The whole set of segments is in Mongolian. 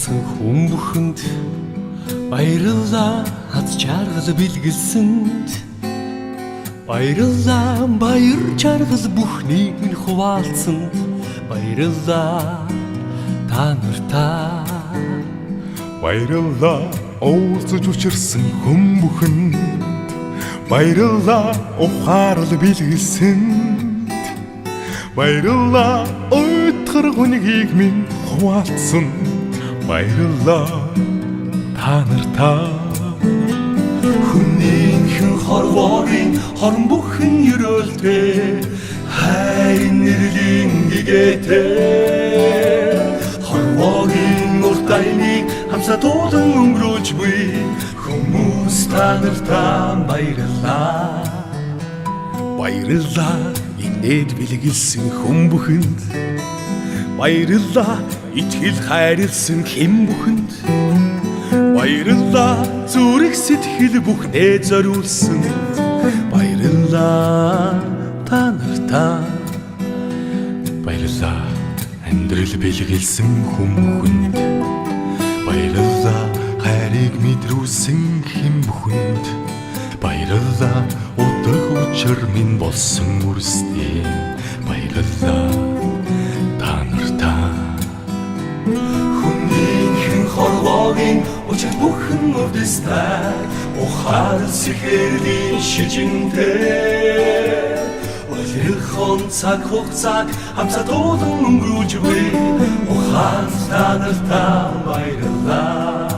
уулзсан хүн бүхэнд баярлалаа, аз жаргал бэлгэлсэнд. Баярлалаа, баяр жаргал бүхнийг минь хуваалцсанд. Баярлалаа та нартаа. Баярлалаа уулзаж учирсан хүн бүхэнд. Баярлалаа ухаарал бэлгэлсэнд. Баярлалаа уйтгар хүнгийг минь хуваалцсан. Баярлалаа та нартаа. Хүнийхэн хорвоогийн хорон бүхэн ерөөлтэй хайрын нэрлийн гэгээтэй. Хорвоогийн урт аяны хамсаа туулан өнгөрүүлж буй хүмүүс та нартаа баярлалаа. Баярлалаа инээд бэлгэлсэн хүн бүхэнд. Баярлалаа итгэл хайрлсан хэн бүхэнд. Баярлалаа зүрх сэтгэл бүхнээ зориулсан. Баярлалаа та нартаа. Баярлалаа амьдрал бэлгэлсэн хүн бүхэнд. Баярлалаа хайрыг мэдрүүлсэн хэн бүхэнд. Баярлалаа утга учир минь болсон үрсдээ. Баярлалаа та нартаа. Хүнийхэн хорвоогийн учир бүхэн өвдөстэй ухаал сэхэрлийн шижинтэй. Улирхон цаг хугацааг хамсаа туулан өнгөрүүлж буй ухаан та нартаа баярлалаа.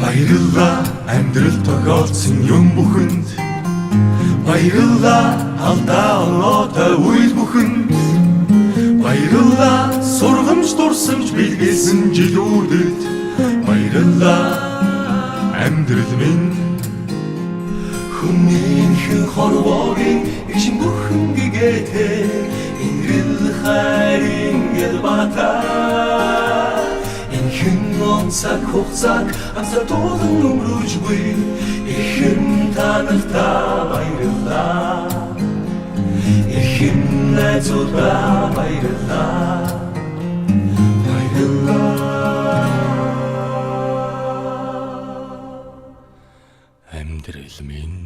Баярлалаа амьдрал тохиолдсон юм бүхэнд. Баярлалаа алдаа оноотой үйл бүхэнд. Баярлалаа сургамж дурсамж бэлгэлсэн жилүүдэд. Баярлалаа амьдрал минь. Хүнийхэн хорвоогийн ижин бүхэн гэгээтэй инрэл хайрын ялбатай. Энхэн он цаг хугацааг хамсаа туулан өнгөрүүлж буй ихэм та нартаа баярлалаа. Ихэм найзуудаа баярлалаа. Баярлалаа. Амьдрал минь.